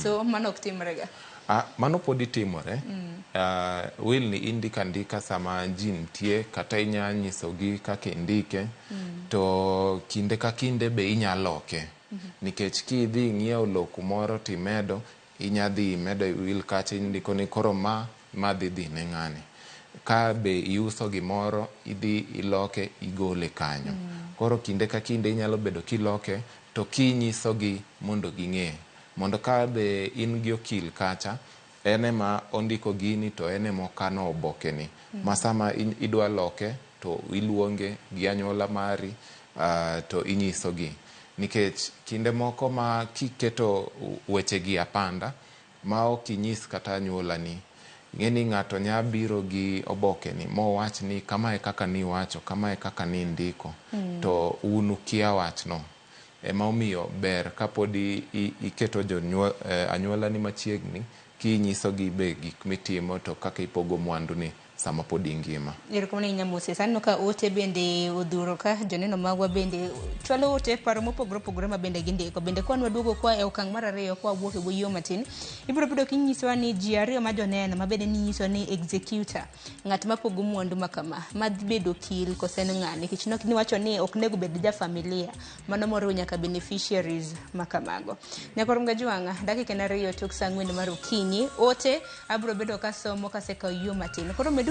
Koso mano ok timrega? Ah, mano podi timore. Will ni indiko andika sama ji nitie kata inya nyisogi kaka indike to kinde ka kinde be inya loke. Nikech kidhi ing'iewo lowo kumoro timedo, inya dhi imedo e will kacha indiko ni koro ma, ma dhi dhi ne ng'ani. Ka be iuso gimoro, idhi iloke igole kanyo. Koro kinde ka kinde inyalo bedo kiloke to kinyisogi mondo ging'e. Mondo ka be in gi okil kacha, en ema ondiko gini to en ema okano oboke ni. Ma sama idwa loke to iluonge gi anyuola mari to inyisogi. Nikech kinde moko ma kiketo wechegi apanda ma ok inyis kata anyuolani, ing'e ni ng'ato nya biro gi oboke ni mowach ni kamae kaka niwacho, kamae kaka nindiko, to un ukia wachno. Ema omiyo ber kapodi iketo jonyuol anyuolani machiegni kinyisogi be gik mitimo to kaka ipogo mwandu ni sama pod ingima. Erokamano ahinya Moses. Aneno ka ote bende odhuro ka, joneno magwa bende chwalo ote paro mopogore opogore ma bende gindiko. Bende kwan waduogo kwa e okang' mar ariyo kwa wuok e bwo yo matin, ibiro bedo kinyisowa ni ji ariyo ma joneno ma bende ninyiso ni executor, ng'at ma pogo mwandu ma kama, ma dhi bedo okil kose en ng'a? Nikech nok niwacho ni ok nego bed ja familia, mano moriwo nyaka beneficiaries ma kamago. Nyakwar Mgajwang'a, dakika en 2 tok saa 4 mar okinyi, ote abiro bedo kasomo kasekawo yo matin. Koro meduru.